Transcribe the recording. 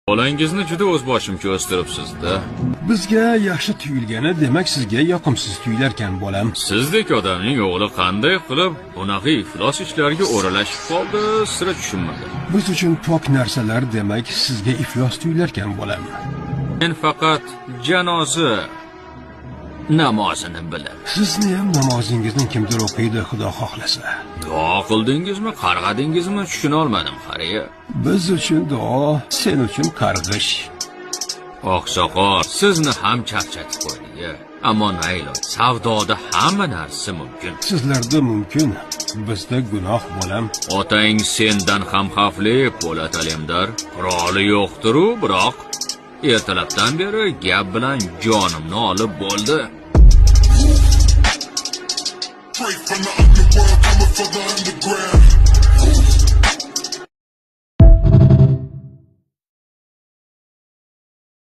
Bolangizni juda o'zboshimcha o'stiribsiz-da. Bizga yaxshi tuyulgani, demak, sizga yoqimsiz tuyularkan, bolam. Sizdek odamning o'g'li qanday qilib bunaqa iflos ishlarga o'ralashib qoldi, sira tushunmadim. Biz uchun pok narsalar, demak, sizga iflos tuyularkan, bolam. Men faqat janoza namozini bilaman. Sizni ham namozingizni kimdir o'qiydi, Xudo xohlasa. Duo qildingizmi, qarg'adingizmi, tushuna olmadim, qariya. Biz uchun duo, sen uchun qarg'ish. Oqsoqol, sizni ham charchatib qo'ydik. Ammo nailoj, savdoda hamma narsa mumkin. Sizlarda mumkin, bizda gunoh, bolam. Otang sendan ham xavfli, Po'lat Alemdar. Quroli yo'qdir-u, biroq ertalabdan beri gap bilan jonimni olib bo'ldi. Straight from the underworld, coming from the underground.